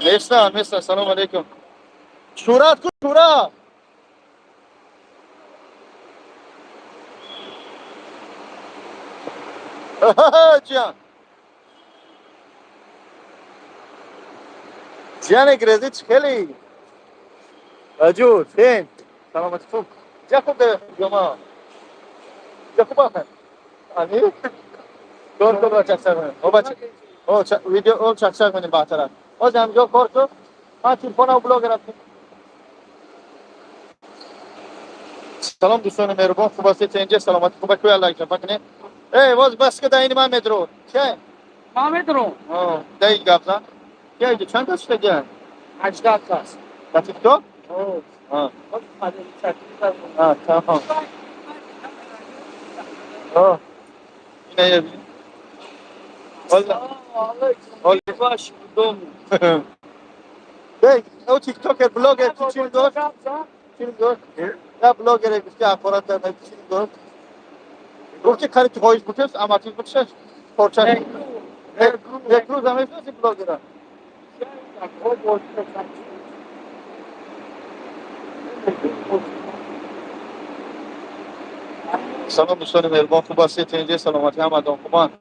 Нестан, нестан. Салом алейкум. Шӯрат ку, шӯра. Ҷиан. Ҷиане грези чӣ хеле? Аҷур, хен. Саломатӣ хуб. Ҷа хуб де ҷома. Ҷа хуб ахан. Ани? Кор кор чақчақ менем. О бача. О видео о чақчақ менем баътарак. Оз ҳамҷо кор кун. Ман телефонам блогер ҳастем. Салом дӯстони меҳрубон, хуб ҳастед? Инҷа саломатӣ хуб ку аллак ҷон бакне. Эй, воз бас ки даини ман медро. Ке? Ман медром. О, даи гап зан. Ке инҷа чанд кас шуда? 18 кас. Ба TikTok? О. А. А, тамом. О. Ина я бин. Валла. Алейкум. Баш дом. Эй, о тиктокер, блогер, чӣ чӣ дошт? Чӣ дошт? Я блогер гуфти аппарат дар чӣ дошт? Гуфти қариб ту хоҳиш букес, аматиз букшаш. Порча. Як рӯз ҳам мешноси блогера. Салом дӯстони меҳрубон, хуб ҳастед? Инҷа саломатӣ ҳамадон хубанд.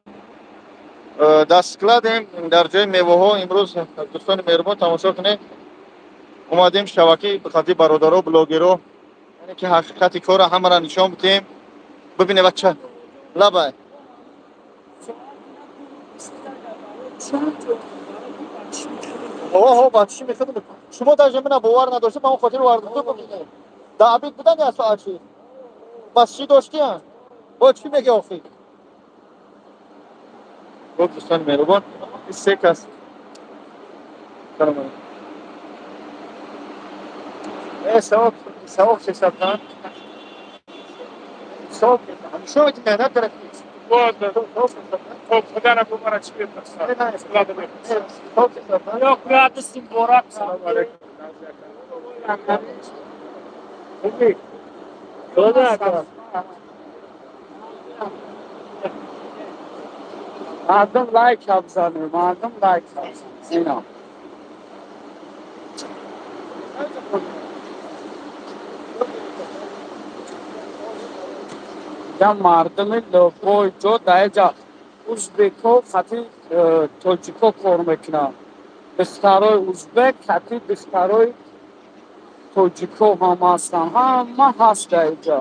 Дар складем дар ҷои меваҳо имрӯз дӯстони меҳрубон тамошо кунед. Омадем шабакаи хати бародаро, блогеро, яъне ки ҳақиқати корро ҳамаро нишон бидиҳем. Бибине бача. Лабай. Оҳо, ба чӣ мехӯрдем? Шумо даже мена бовар надошта, ба он хотир вардуту бибинед. Да обед будан я соат чӣ? Бас чӣ доштиян? Бо чӣ меги охи? Хуб дӯстони меҳрубон, ин се кас. Салом алейкум. Э, савоб, савоб чесабдан. Савоб, шумо меҳнат доред. خب خدا را بمارا چی بپرسم Не, не, سلام علیکم. савоб чесабдан. Yo'q, радостим борак. سلام علیکم. Мардум лайк бизанед, мардум лайк бизанед. Ина. Я мардуми лобой ҷо даҷа узбеко хати тоҷико кор мекунанд. Духтарои узбек хати духтарои тоҷико ҳам ҳастанд. Ҳама ҳаст даҷа.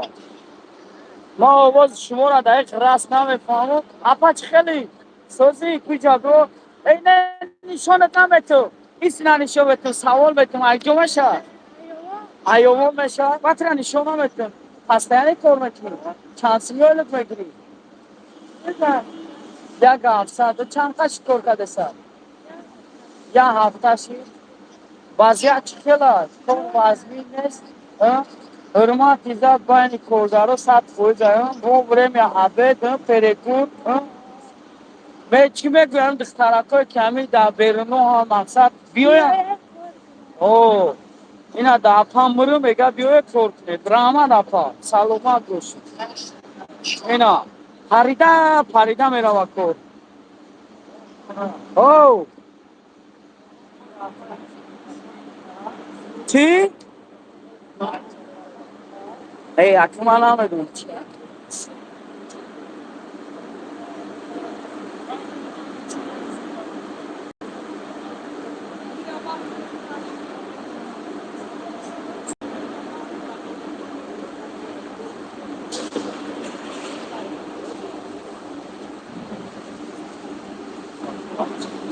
Ман овози шуморо даиқ раст намефаҳмам. Апа чӣ хеле созӣ куҷа бро? Эй не нишонат намету. Истина нишон мету, савол метум, айҷо мешавад? Айёво мешавад? Батра нишон наметум. Постоянно кор мекунӣ? Чанд сими ойлук мегирӣ? Як ҳафтсад. Чанд қаши кор кардеса? Як ҳафташи? Вазъият чӣ хел аст? Кор вазмин нест? Ҳурмат иззат байни коргаро 100%, во время обед, перекур. Ме чӣ мегӯям духтаракое ки ҳамин дар беруно ҳам мақсад биёянд? О, ина да апа муру мега биёя кор кунед. Раҳмат апа, саломат бошед. Ина парида парида мерава кор. О, чӣ? Эй, аку ман намедонам чӣ.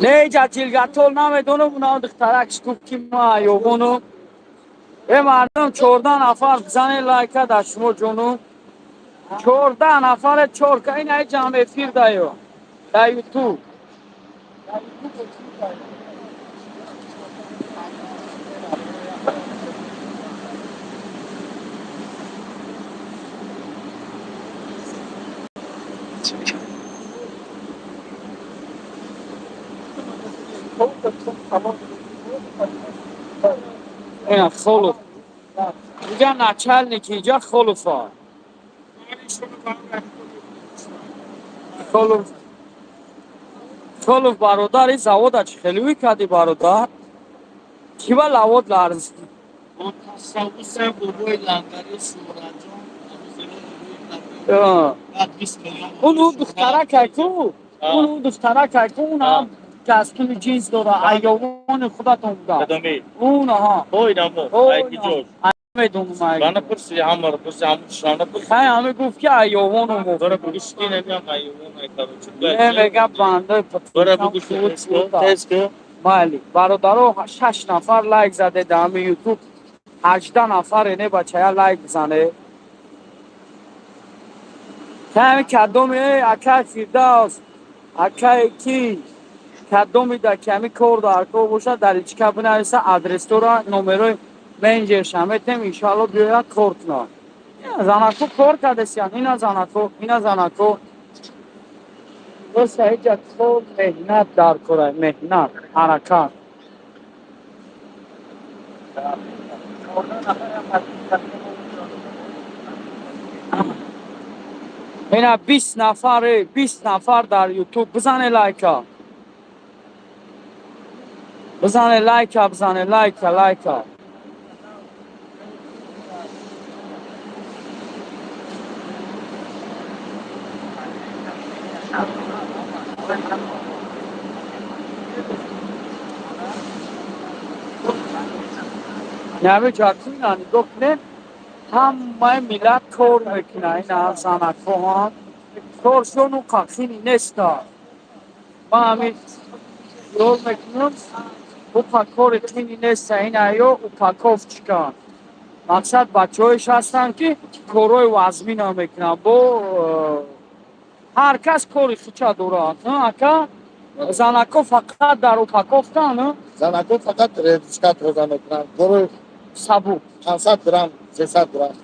Не ҷа ҷилгатол намедонам, уна духтарак гуфт ки ма ҳайёбону. Э мардум, 14 нафар бизанед лайка дар шумо ҷону. 14 нафаре чорка ин ай ҷам эфир дайо. Дар Ютуб. Дар Ютуб эфир дайо. Ина Холов. Иҷа начальник, иҷа Холова. Холов. Холов, бародар, и завода чӣ хеле ӯй кардӣ, бародар? Чӣ ба лавот ларзид? Бо тасаввусе бобои Лангари Шӯҳратҷон. Баъд 20 миллион. Он ӯ духтаракай ку, он ӯ духтаракай ку, он костюми ҷинс дора, айёвони худатон буда. Кадоми? Он, аҳа. Ой, намо айкиҷош? Медонам. Бана пурси, ҳамаро пурси, ҳамушона пурси. Хай, ҳаме гуфт, ки айёвону. Бара бугӯ, шики намеам, айёвон ай, короче. Не, мегам, банда. Бара бугӯ, тез ку. Майли, бародаро, шаш нафар лайк заде дар ҳами Ютуб, 18 нафар не, бачая, лайк бизане. Ками кадоми, акай Фирдавс, акай ки кадоми да ками кор дар кор бошад, дар личка бинависа, адресдора, номерои менеҷерша метем, иншоалло биёяд, кор кунад. Занако кор кардесиян, ина занако, ина занако. Роста, ҳеҷа кор меҳнат дар кора, меҳнат, ҳаракат. Ина 20 нафаре, 20 нафар дар Ютуб, бизане лайка, бизане лайка, бизане лайка, лайка. Нами ҷакуина нигоҳ кунед, ҳамаи миллат кор мекунад. Ина занакҳо ҳам коршону қақини неста. Ман ҳамин ёл мекунам, уқа кори қини неста. Ина ё упаковщикан, мақсад, бачаҳоеш ҳастанд, ки корҳои вазмина мекунанд. Бо ҳар кас кори хича дорад, ака? Занакҳо фақат дар упаковкан? Занакҳо фақат редиска тоза мекунанд, кори сабук. 500 грамм, 300 грамм.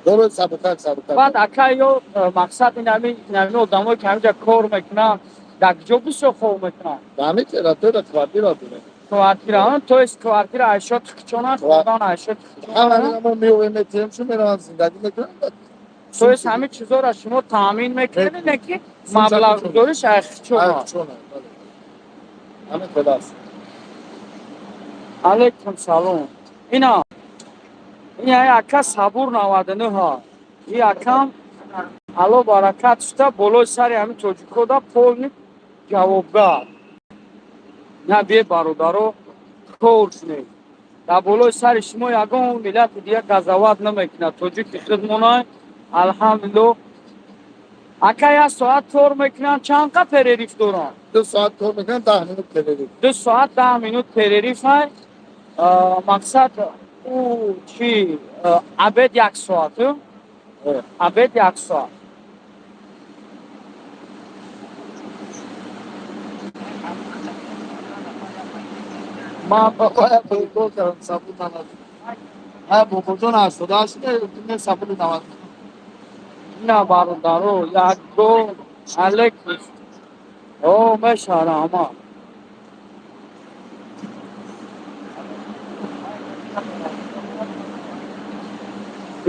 Дорои сабукак, сабукак. Баъд, ака, ё мақсад, инами одамое, ки ҳаминҷа кор мекунанд, дар куҷо бисёр хоб мекунанд? Ҳамин территория, квартира дорем. Квартира, то есть квартира айшо тихчона, хурдан айшо тихчона. Ҳама мо меовем, метиҳем, шу мераванд, зиндагӣ мекунанд. То есть ҳамин чизоро шумо таъмин мекунед, не ки маблағгузориш айхчона? Айхчона, ҳамин хеласт. Алейкум салом. Ина ина ака Сабур 99-ҳа. И акам алло баракат шуда, болои сари ҳамин тоҷикода полный ҷавобгар. На бие, бародаро, кор кунед. Дар болои сари шумо ягон миллати дига газават намекунад. Тоҷики худмонай, алҳамдулилло. Ака, як соат кор мекунанд, чанд қа перерыв доранд? 2 соат кор мекунанд, 10 минут перерыв. 2 соат, 10 минут перерыв ай. Мақсад, ӯ чи, обед як соат, обед як соат. Ман прикол кардам, сабур 90. Бобоҷон, 88 сабури 90. На, бародаро, якго алейкум. О, мешара ама.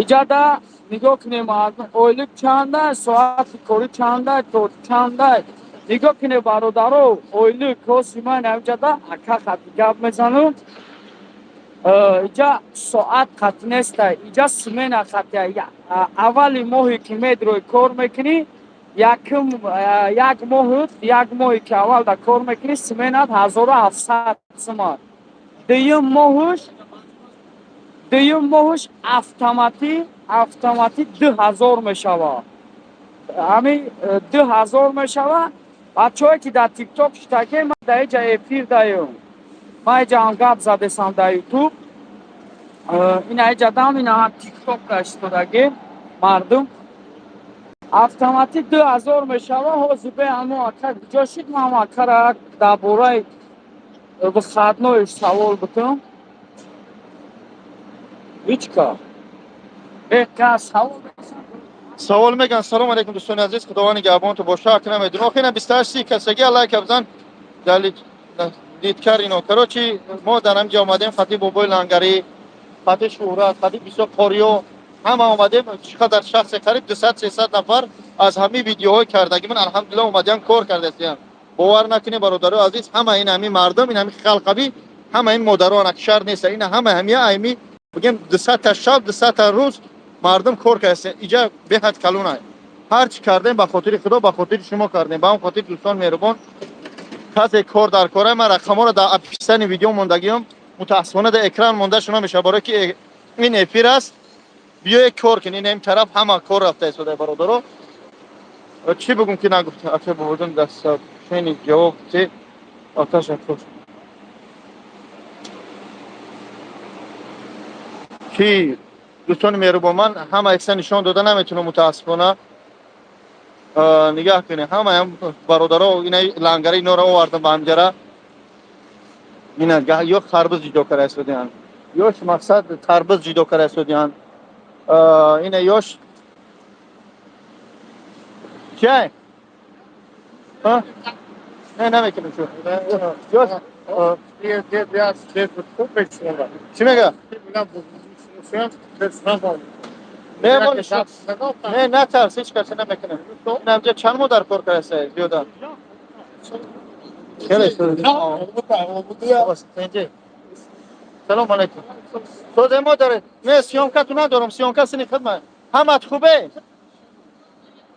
Иҷада нигоҳ кунем, ойлик чанда, соати корӣ чанда, то чанда. Нигоҳ кунем, бародаро, ойлик ҳоси ман ҳамиҷада ака хати гап мезанам. Иҷа соат хат неста, иҷа смена хати. Аввали моҳе ки медрои кор мекунӣ, якум як моҳ, як моҳе ки аввал да кор мекунӣ, сменат 1700 сумат. Дуюм моҳш автоматӣ 2000 мешавад. Ҳамин 2000 мешавад. Бачаҳое, ки дар Тикток шитаке, ман дар иҷа эфир даём, ман иҷа ҳам гап задесам дар Ютуб, ина иҷа дам, ина ҳам Тикток истодаги мардум. Автоматӣ 2000 мешавад. Ҳозир бе ҳамо ака куҷо шид, ман ҳамо акара дар бораи выходной савол бикунам. Ҳеҷ ка савол. Савол меган. Салом алейкум, дӯстони азиз, худованд нигаҳбонту боша. Ака, намедонам, охина 28 касаги лайк бизан дар лидкар. Ино, короче, мо дар ҳамҷа омадем, хати бобои Лангарӣ, хати Шӯҳрат, хати бисёр қориё. Ҳама омадем, чӣ қадар шахсе, қариб 200-300 нафар аз ҳамин видеоҳои кардагимон алҳамдулилла омадиян, кор кардастиян. Бовар накунед, бародарои азиз, ҳама ин ҳамин мардум, ин ҳамин халқаби, ҳама ин модарон акшар неста, ин ҳама ҳамия ами бигем 200 та шаб, 200 та рӯз мардум кор кардастиян. Иҷа беҳад калонай. Ҳар чӣ кардем, ба хотири Худо, ба хотири шумо кардем. Ба ҳам хотир, дӯстон меҳрубон, касе кор дар кора, ман рақамҳоро дар описании видео мондагиём, мутаассифона дар экран монда шуна мешавад, барое ки ин эфир аст. Биёед, кор кун. Ин тараф ҳама кор рафта истода, бародаро. Чӣ бигум ки нагуфт? Ака бобоҷон, дар сообщение ҷавоб те, ташаккур. Ки дӯстони меҳрубон, ман ҳама акса нишон дода наметунам, мутаассифона. Нигаҳ кунед, ҳамаям бародаро, ина лангари инора овардам ба ҳамҷара. Ина ё харбуз ҷудо карда истодианд, ёш мақсад тарбуз ҷудо карда истодианд. Ина ёш чай не намекунем, ёш. Чӣ мега? Не, натарс, ҳеҷ касе намекунем. Инамҷа чанд модар кор кардаста? Зиёда хеле. Салом алейкум, созе модаре. Не, съёмка ту надорам, съёмка сини хидмат. Ҳамат хубе?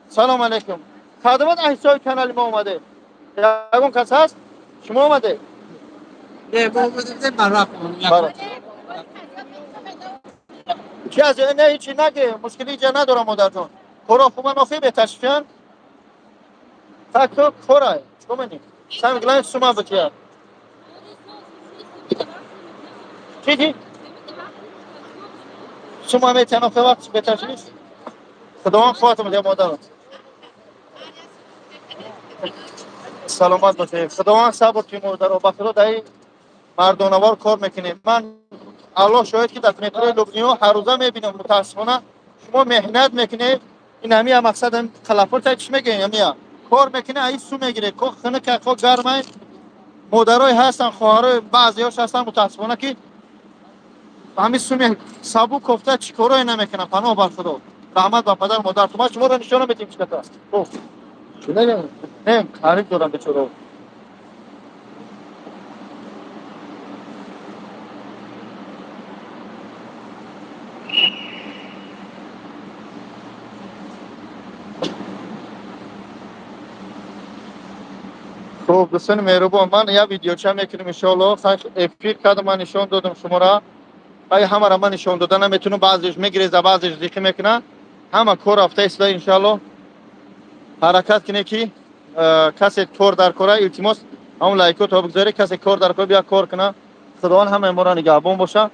Салом алейкум. Хадамот аз ҳисоби канали мо омаде. Ягон кас ҳаст? Шумо омаде? Не, мо омадем барвақт. Чи аз не, ҳичи наге, мушкили иҷа надорам, модарҷон. Коро хуба, нофи беташфиан. Так то кора. Чико мени? Сами главное сума бития. Чи чи? Сума метиан охи вақт беташвиш? Худованд қувватам диҳад, модарам. Саломат бошед. Худованд сабр ки модаро, ба Худо даи мардонавор кор мекунем. Ман Аллоҳ шоҳид, ки дар метрои Лубниё ҳаррӯза мебинам, мутаассифона шумо меҳнат мекунед. Ин ҳамия мақсад қалафота чӣ мегӯем, ҳамия кор мекунед, аи су мегиред, ко хунука, ко гармай. Модарое ҳастанд, хоҳарои баъзеҳош ҳастанд, мутаассифона, ки ҳамин суми сабу кофта чӣ корое намекунанд. Паноҳ бар Худо, раҳмат ба падар модаратон. Ман шуморо нишона метим чӣ ката. Не, таъриф дорам, бечоро. Хуб, дӯстони меҳрубон, ман як видеоча мекунем, иншоалло. Эфир кардам, ман нишон додам шуморо. Ай ҳамаро ман нишон дода наметунам, баъзеш мегиреза, баъзеш зиқӣ мекуна. Ҳама кор рафта истода, иншоалло. Ҳаракат кунед, ки касе кор дар кора, илтимос, ҳамон лайко то бигзоред. Касе кор дар кора, бия кор куна. Худованд ҳамаи моро нигаҳбон боша.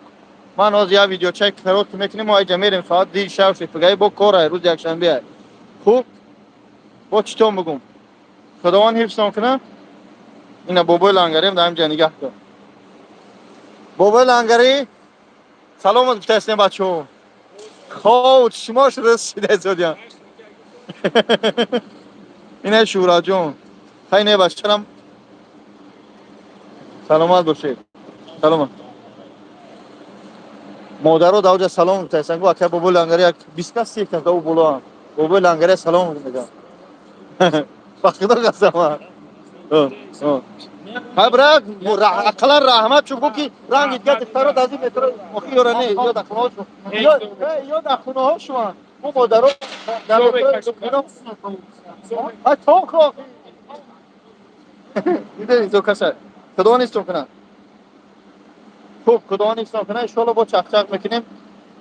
Ман ҳозир як видеочаи короткий мекунем, мо айҷа мерем, соат дир шав шуд, пагаи бо кор, рӯзи якшанбе. Хуб, бо читон бигум? Худованд ҳифзтон кунад. Ина бобои лангарем дар ҳамҷа нигаҳ дор. Бобои лангарӣ, саломат гуфтаистем, бачаҳо. Хоб, шумо шуда истодиям. Ина Шӯраҷон. Хай, не, бачарам. Саломат бошед. Саломат. Модаро дар оҷа салом гуфтаистанд. Гу ака бобои лангари, як 20 кас, 30 кас дар болоам. Бобои лангари салом мегӯям. Ба Худо қасам. Ха, брат, ақаллан раҳмат, чун гуфт ки ранги дига духтаро дар ин метро охи ёра не, ё дар хонаҳо, ё дар хонаҳо шуман. Мо модаро дар метро ҳа то хо. Дида зо каса. Худо нистон кунад. Хуб, Худо нистон кунад. Иншоалло бо чақчақ мекунем.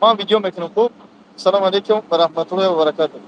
Ман видео мекунам, хуб. Ассалому алайкум ва раҳматуллоҳи ва баракатуҳ.